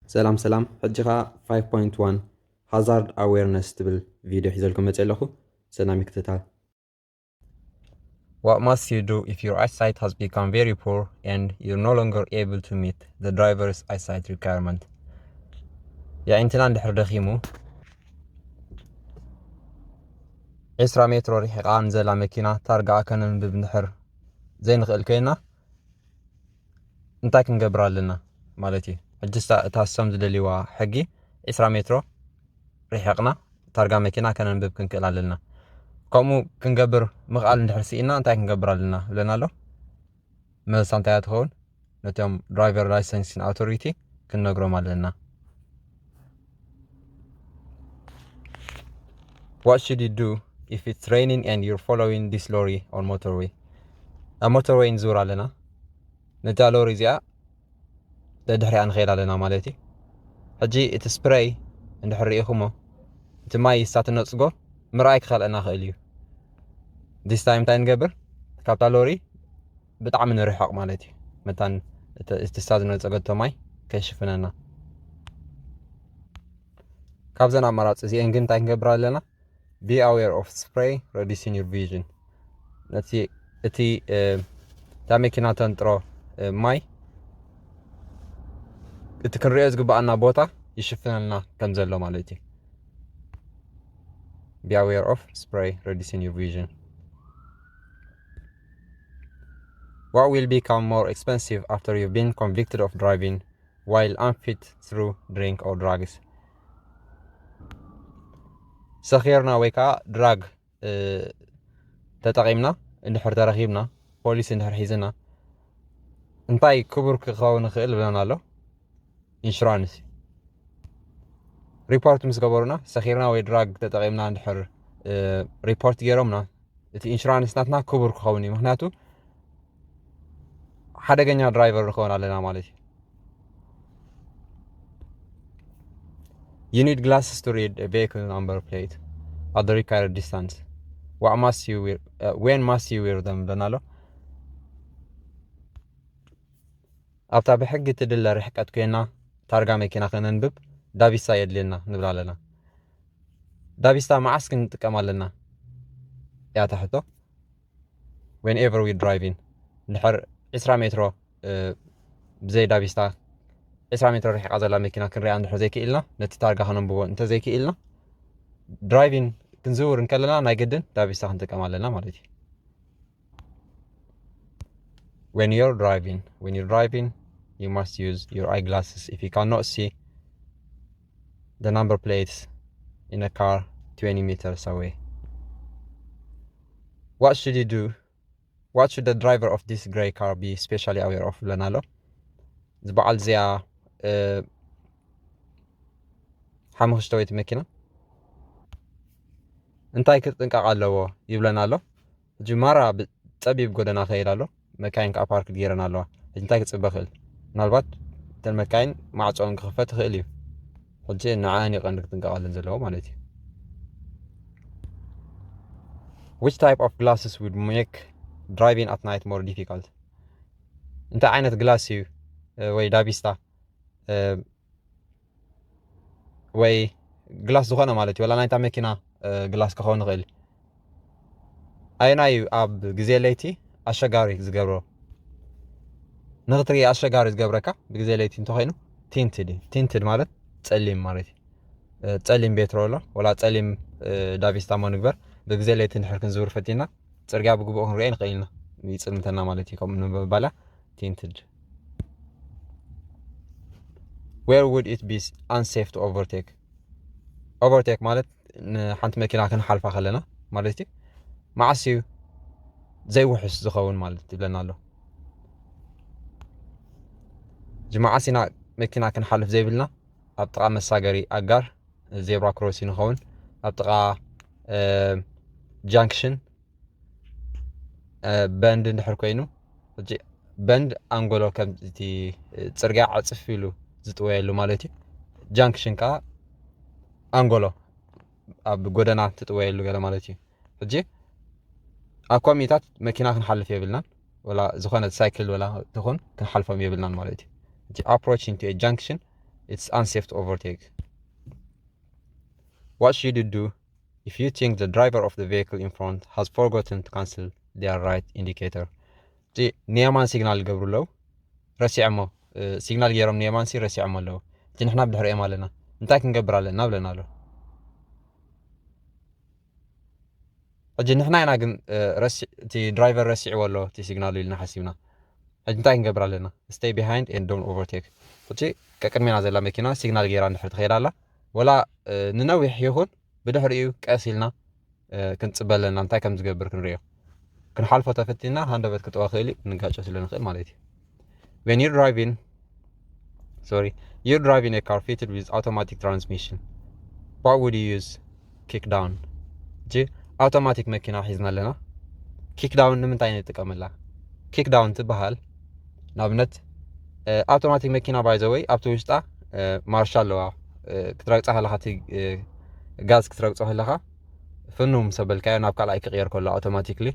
ሰላም ሰላም፣ ሕጂ ኸዓ five point one hazard awareness ትብል ቪድዮ ሒዘልኩም መፅእ ኣለኹ። ሰናይ ምክትታል። What must you do if your eyesight has become very poor and you're no longer able to meet the driver's eyesight requirement? የዒንትና እንድሕር ደኺሙ፣ ዕስራ ሜትሮ ርሒቓ ንዘላ መኪና ታርጋኣ ከነንብብ እንድሕር ዘይንኽእል ኮይና፣ እንታይ ክንገብር ኣለና ማለት እዩ? ሕጂ እታ እሶም ዝደልይዋ ሕጊ፣ ዕስራ ሜትሮ ርሒቕና ታርጋ መኪና ከነንብብ ክንክእል ኣለና። ከምኡ ክንገብር ምኽኣል እንድሕር ስኢና እንታይ ክንገብር ኣለና ብለና ኣሎ? መልሳ እንታይ እያ ትኸውን? ነቶም driver licensing authority ክንነግሮም ኣለና። What should you do if it's raining and you're following this lorry on motorway? ኣብ motorway ንዝውር ኣለና። ነዛ ሎሪ እዚኣ ደድሕሪኣ ንኸይድ ኣለና ማለት እዩ። ሕጂ እቲ ስፕሬይ እንድሕር ርኢኹሞ፣ እቲ ማይ እሳ ትነጽጎ ምርኣይ ክኸልአና ይኽእል እዩ። This time እንታይ ንገብር? ካብታ ሎሪ ብጣዕሚ ንርሕቕ ማለት እዩ። መታን እቲ እሳ ዝነጸገቶ ማይ ከይሽፍነና። ካብዘን ኣማራጺ እዚአን ግን እንታይ ክንገብር ኣለና? Be aware of spray reducing your vision። ነቲ እቲ እታ መኪና ተንጥሮ ማይ እቲ ክንሪኦ ዝግባኣና ቦታ ይሽፍነልና ከም ዘሎ ማለት እዩ። Be aware of spray reducing your vision. What will become more expensive after you've been convicted of driving while unfit through drink or drugs? ሰኺርና ወይ ከዓ ድራግ ተጠቒምና እንድሕር ተረኺብና፣ ፖሊስ እንድሕር ሒዝና፣ እንታይ ክቡር ክኸውን ይኽእል ብለና ኣሎ? ኢንሹራንስ። ሪፖርት ምስ ገበሩና፣ ሰኺርና ወይ ድራግ ተጠቒምና እንድሕር ሪፖርት ገይሮምና፣ እቲ ኢንሹራንስ ናትና ክቡር ክኸውን እዩ። ምክንያቱ ሓደገኛ ድራይቨር ንኸውን ኣለና ማለት እዩ። You need glasses to read a vehicle number plate at the required distance. What must you wear? When must you wear them? ብለና ኣሎ። ኣብታ ብሕጊ ትድለ ርሕቀት ኮይና ታርጋ መኪና ከነንብብ ዳቢሳ የድልየና ንብል ኣለና። ዳቢሳ መዓስ ክንጥቀም ኣለና? እያ እታ ሕቶ። Whenever we driving፣ እንድሕር ዕስራ ሜትሮ ብዘይ ዳቢስታ ዕስራ ሜትሮ ርሒቓ ዘላ መኪና ክንሪኣ እንድሕር ዘይክኢልና፣ ነቲ ታርጋ ከነንብቦ እንተዘይክኢልና፣ ድራይቪን ክንዝውር እንከለና ናይ ግድን ዳቢስታ ክንጥቀም ኣለና ማለት እዩ። When you're driving, when you're driving, you must use your eyeglasses if you cannot see the number plates in a car twenty meters away. What should you do? What should the driver of this gray car be specially aware of? ብለና ኣሎ። እዚ በዓል እዚኣ ሓሙኽሽተወይቲ መኪና እንታይ ክጥንቀቕ ኣለዎ ይብለና ኣሎ። ሕጂ ማራ ጸቢብ ጎደና ከይድ ኣሎ፣ መካይን ከዓ ፓርክ ገይረን ኣለዋ። ሕጂ እንታይ ክጽበ ክእል? ምናልባት እተን መካይን ማዕጾን ክኽፈት ይኽእል እዩ። ሕጂ ንዓን ይቐንዲ ክጥንቀቓለን ዘለዎ ማለት እዩ። Which type of glasses would make driving at night more difficult? እንታይ ዓይነት ግላስ እዩ ወይ ዳቢስታ ወይ ግላስ ዝኾነ ማለት እዩ፣ ወላ ናይታ መኪና ግላስ ክኸውን ይኽእል። ኣየናይ እዩ ኣብ ግዜ ለይቲ ኣሸጋሪ ዝገብሮ? ንኽትርኢ ኣሸጋሪ ዝገብረካ ብግዜ ለይቲ እንተኾይኑ ቲንትድ እዩ። ቲንትድ ማለት ጸሊም ማለት እዩ። ጸሊም ቤትሮ ኣሎ ወላ ጸሊም ዳቪስታ ሞ ንግበር። ብግዜ ለይቲ እንድሕር ክንዝውር ፈቲና ጽርግያ ብግቡእ ክንሪኦ ንኽእል ኢና፣ ይጽልምተና ማለት እዩ። ከምኡ ንምባላ ቲንትድ። Where would it be unsafe to overtake? Overtake ማለት ንሓንቲ መኪና ክንሓልፋ ከለና ማለት እዩ። መዓስ እዩ ዘይውሑስ ዝኸውን ማለት ይብለና ኣሎ። እዚ መዓስ ኢና መኪና ክንሓልፍ ዘይብልና? ኣብ ጥቓ መሳገሪ ኣጋር፣ ዜብራ ክሮሲን ይኸውን፣ ኣብ ጥቓ ጃንክሽን በንድ እንድሕር ኮይኑ፣ ሕጂ በንድ ኣንጎሎ ከም እቲ ጽርግያ ዕጽፍ ኢሉ ዝጥወየሉ ማለት እዩ። ጃንክሽን ከዓ ኣንጎሎ ኣብ ጎደና ትጥወየሉ ገለ ማለት እዩ። ሕጂ ኣብ ኮሚታት መኪና ክንሓልፍ የብልናን፣ ወላ ዝኾነ ሳይክል ወላ ትኹን ክንሓልፎም የብልናን ማለት እዩ። ሕጂ approaching to a junction It's unsafe to overtake. What should you do if you think the driver of the vehicle in front has forgotten to cancel their right indicator? እቲ ንየማን ሲግናል ይገብሩ ኣለዉ፣ ረሲዖሞ። ሲግናል ገይሮም ንየማን ሲ ረሲዖሞ ኣለዉ። እቲ ንሕና ብድሕሪኦም ኣለና፣ እንታይ ክንገብር ኣለና ብለና ኣሎ። ሕጂ ንሕና ኢና ግን እቲ ድራይቨር ረሲዕዎ ኣሎ እቲ ሲግናሉ ኢልና ሓሲብና። ሕጂ እንታይ ክንገብር ኣለና? Stay behind and don't overtake። ሕጂ ቀቅድሜና ዘላ መኪና ሲግናል ገይራ እንድሕር ትኸይድ ኣላ፣ ወላ ንነዊሕ ይኹን ብድሕሪኡ ቀስ ኢልና ክንፅበ ኣለና። እንታይ ከም ዝገብር ክንሪኦ። ክንሓልፎ ተፈቲና ሃንደበት ክጥዋ ክእል እዩ፣ ክንጋጨ ስለ ንኽእል ማለት እዩ። When you're driving, sorry, you're driving a car fitted with automatic transmission, what would you use? Kick down። ሕጂ ኣውቶማቲክ መኪና ሒዝና ኣለና። ኪክ ዳውን ንምንታይ ንጥቀመላ? ኪክ ዳውን ትበሃል ንኣብነት ኣውቶማቲክ መኪና ባይዘወይ ኣብቲ ውሽጣ ማርሻ ኣለዋ። ክትረግፃ ከለካ እቲ ጋዝ ክትረግፆ ከለካ ፍኑ ምስ ኣበልካዮ ናብ ካልኣይ ክቕየር ከሎ ኣውቶማቲክሊ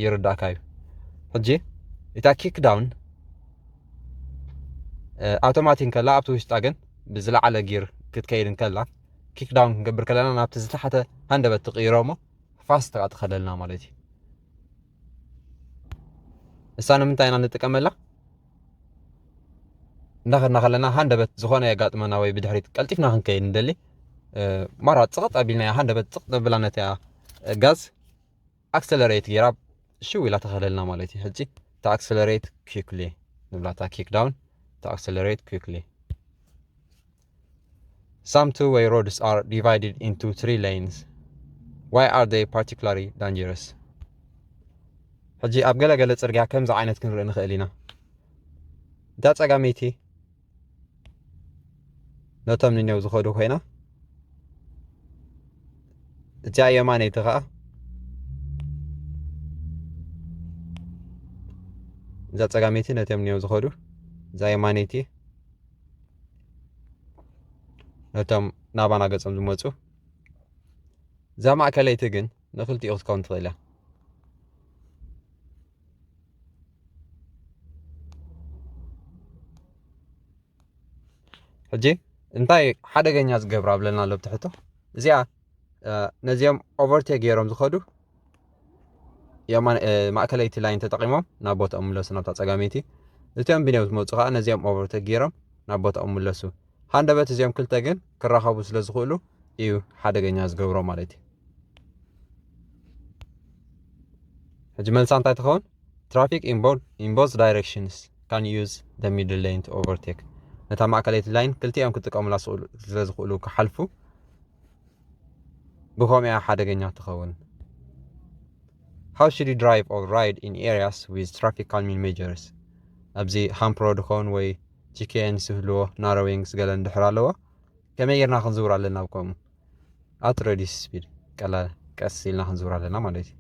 ይርዳእካ እዩ። ሕጂ እታ ኪክ ዳውን ኣውቶማቲክ እንከላ ኣብቲ ውሽጣ ግን ብዝለዓለ ጊር ክትከይድ እንከላ ኪክ ዳውን ክንገብር ከለና ናብቲ ዝተሓተ ሃንደበት ትቕይሮ እሞ ፋስት ከኣ ትኸደልና ማለት እዩ። እሳ ንምንታይ ኢና ንጥቀመላ? እንዳኸድና ከለና ሃንደበት ዝኾነ የጋጥመና ወይ ብድሕሪት ቀልጢፍና ክንከይድ እንደሊ ማራ ጽቕጥ ኣቢልናያ ሃንደበት ጽቕጥ ኣብላ ነቲያ ጋዝ ኣክሰለሬት ጌራ ሽው ኢላ ተኸደልና ማለት እዩ። ሕጂ to accelerate quickly ንብላታ ኪክ ዳውን to accelerate quickly. Some two-way roads are divided into three lanes. Why are they particularly dangerous? ሕጂ ኣብ ገለ ገለ ጽርግያ ከምዚ ዓይነት ክንርኢ ንኽእል ኢና። እታ ጸጋመይቲ ነቶም ንኔው ዝኸዱ ኮይና እዚኣ የማነይቲ ከዓ እዛ ጸጋመይቲ ነቶም ንኔው ዝኸዱ እዛ የማነይቲ ነቶም ናባና ገጾም ዝመፁ እዛ ማእከለይቲ ግን ንክልቲኡ ክትከውን ትኽእል እያ። ሕጂ እንታይ ሓደገኛ ዝገብራ ብለና ኣሎ ብትሕቶ እዚኣ ነዚኦም ኦቨርቴክ ገይሮም ዝኸዱ ማእከለይቲ ላይን ተጠቂሞም ናብ ቦታኦም ምለሱ ናብታ ጸጋመይቲ። እቲኦም ብኔው ዝመፁ ከዓ ነዚኦም ኦቨርቴክ ገይሮም ናብ ቦታኦም ምለሱ። ሃንደበት እዚኦም ክልተ ግን ክራኸቡ ስለ ዝኽእሉ እዩ ሓደገኛ ዝገብሮ ማለት እዩ። ሕጂ መልሳ እንታይ ትኸውን? Traffic in both directions can use the middle lane to overtake። ነታ ማእከለይቲ ላይን ክልቲኦም ክጥቀሙላ ስለ ዝኽእሉ ክሓልፉ ብኸምኡ እያ ሓደገኛ ትኸውን። How should you drive or ride in areas with traffic calming measures? ኣብዚ ሃምፕ ሮድ ኾን ወይ ቺኬንስ ይህልዎ ናሮዊንግስ ገለ እንድሕር ኣለዎ ከመይ ጌርና ክንዝውር ኣለና? ኣብ ከምኡ at reduce speed ቀላል ቀስ ኢልና ክንዝውር ኣለና ማለት እዩ።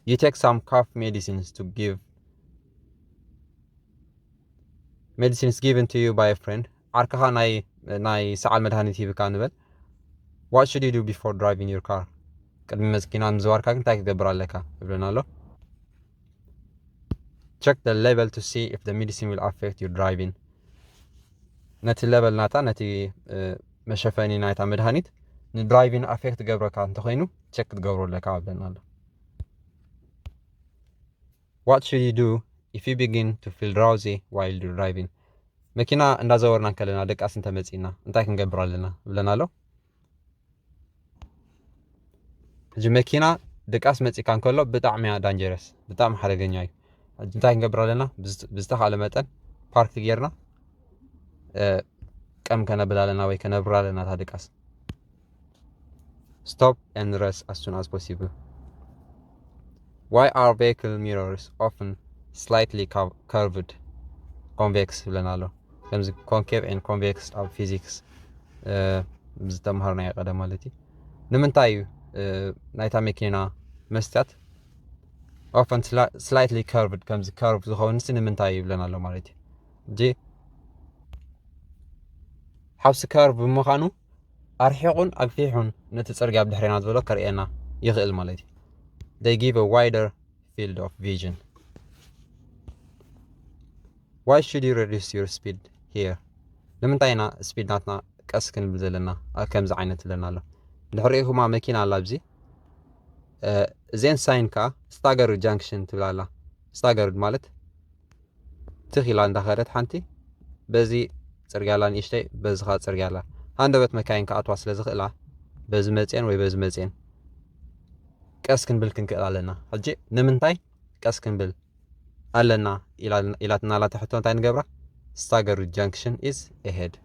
You take some cough medicines to give medicines given to you by a friend. ዓርክኻ ናይ ናይ ሰዓል መድሃኒት ሂብካ ንበል። What should you do before driving your car? ቅድሚ መኪና ምዝዋርካ ግን እንታይ ክትገብር ኣለካ ይብለና ኣሎ። Check the label to see if the medicine will affect your driving. ነቲ ሌበል ናታ ነቲ መሸፈኒ ናይታ መድሃኒት ንድራይቪን ኣፌክት ገብረካ እንተኮይኑ ቸክ ክትገብሮ ኣለካ ብለና ኣሎ። What should you do if you begin to feel drowsy while you're driving? መኪና እንዳዘወርና እንከለና ድቃስ እንተመፂና እንታይ ክንገብር ኣለና ብለና ኣሎ። ሕጂ መኪና ድቃስ መፂካ እንከሎ ብጣዕሚ እያ ዳንጀረስ፣ ብጣዕሚ ሓደገኛ እዩ። ሕጂ እንታይ ክንገብር ኣለና? ብዝተኻለ መጠን ፓርክ ጌርና ቀም ከነብል ኣለና ወይ ከነብራ ኣለና እታ ድቃስ። Stop and rest as soon as possible. Why are vehicle mirrors often slightly curved? Convex ብለና ኣሎ። ከምዚ ኮንኬቭ and ኮንቬክስ ኣብ ፊዚክስ ዝተምሃርናዮ ቀደም ማለት እዩ። ንምንታይ እዩ ናይታ መኪና መስትያት ኦፈን ስላይትሊ ከርቭድ ከምዚ ከርቭ ዝኸውን ሲ ንምንታይ እዩ ይብለና ኣሎ ማለት እዩ። ሕጂ ሓብሲ ከርቭ ብምዃኑ ኣርሒቑን ኣግፊሑን ነቲ ጽርግያ ብድሕሬና ዘሎ ከርእየና ይኽእል ማለት እዩ። They give a wider field of vision. Why should you reduce your speed here? ንምንታይ ኢና ስፒድ ናትና ቀስ ክንብል ዘለና ኣብ ከምዚ ዓይነት ኣለና ኣሎ ድሕሪኡ ድማ መኪና ኣላ ኣብዚ እዜን ሳይን ከዓ staggered junction ትብል ኣላ staggered ማለት ትኽ ኢላ እንዳኸደት ሓንቲ በዚ ፅርግያ ኣላ ንእሽተይ በዚ ከዓ ፅርግያ ኣላ ሃንደበት መካይን ክኣትዋ ስለ ዝኽእላ በዚ መፅኤን ወይ በዚ መፅኤን ቀስ ክንብል ክንክእል ኣለና ሕጂ ንምንታይ ቀስ ክንብል ኣለና ኢላትና ኣላ ትሕቶ እንታይ ንገብራ staggered junction is ahead